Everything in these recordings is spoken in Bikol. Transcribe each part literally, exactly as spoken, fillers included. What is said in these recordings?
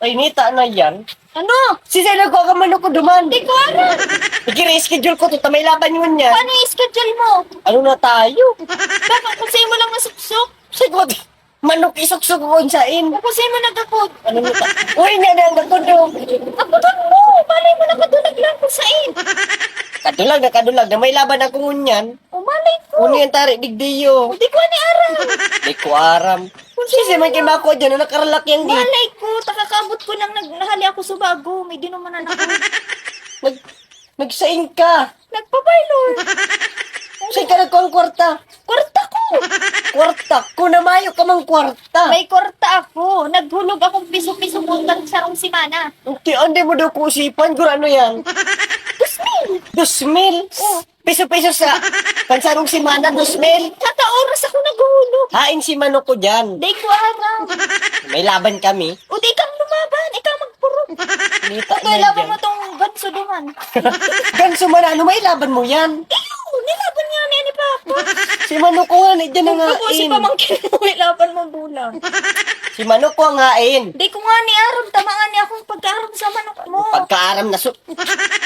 Ay, nita na yan. Ano? Sisay nagkuha ka manok ko duman? Di ko aram. Igiri-schedule ko to, ta may laban ngunyan. Paano i-schedule mo? Ano na tayo? Bakit kung sa'yo mo lang nasuksok? Sigod, manok isuksok ko kung sain. Kung sa'yo mo nagkakod? Ano na ta-, uy, nga na ang gakod, oh. Akodan mo! Malay mo, nakadulag lang kung sain. Kadulag na kadulag na may laban ako ngunyan. O, malay ko. Uni ang tari, digdiyo. O, di ko ani aram. Di ko aram. Sisay man kayo mako dyan na nakaralak yan, di? Malay ko, takakabot ko nang nag-, nahali ako sa bago. May dinumanan ako. Nag-, nagsaing ka. Nagpabaylor. Saan ka nagkuha ang kwarta? Kwarta ko. Kwarta ko, na mayo ka mang kwarta. May kwarta ako. Naghulog akong piso-piso ko kan sarong semana. Ang ti-, hindi mo daw kusipan, guro ano yan? Dos mil. Dos mil? Oh. Piso-piso sa pansarong semana, dos mil. Kada oras ako naghuhulog. Hain si manok ko dyan. Di ko aram. May laban kami. O di kang lumaban, ikaw magpurog. Nita. Ito, na laban dyan. Mo tong ganso duman. Ganso man, ano, may laban mo yan? Iyo, nilaban nga ni, ni Papa. Si manok ko nga, na dyan na nga. Ito po, si in. Pamangkin mo, may laban mo, bulang. Si manok ko ang hain. Di ko nga ni aram, tama nga ni akong pagkaaram sa manok mo. Pagkaaram na su-,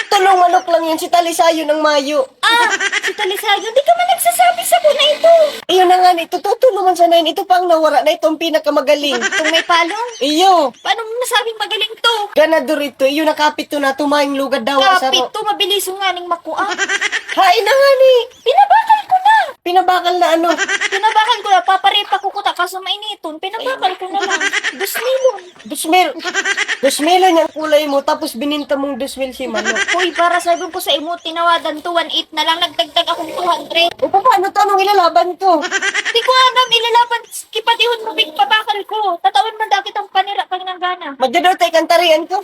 Tulong manok lang yan, si Talisayon ang mayo. Ah, si Talisayon, di ka man nagsasabi sa ko na ito. Iyon na nga, ito, totoo naman sana yun. Ito pa ang nawara na ito, ang pinakamagaling. Itong may palong? Iyo. Paano mo nasabing magaling to? Ganador ito, iyo nakapit to na, tumaing lugad daw, Kapit saro. To, mabilis nga ning makua. Hain na nga ni. Pinabakal ko na. Pinabakal na ano? Pinabakal ko na, paparepa ko kuta, kaso mainiton. Pinabakal ko na lang. Dos milyon. Dos mil, dos mil ang kulay mo, tapos bininta mong dos mil si manok. Hoy, para sabi ko sa imo, tinawadan to, one eight na lang, nagdagdag akong two hundred. O, paano to? Anong ilalaban ko? Di ko alam, ilalaban, kipadihon mo, big, pabakal ko. Tatawan man dagit ang panira pag nanggana. Madya daw tayo kantarian ko.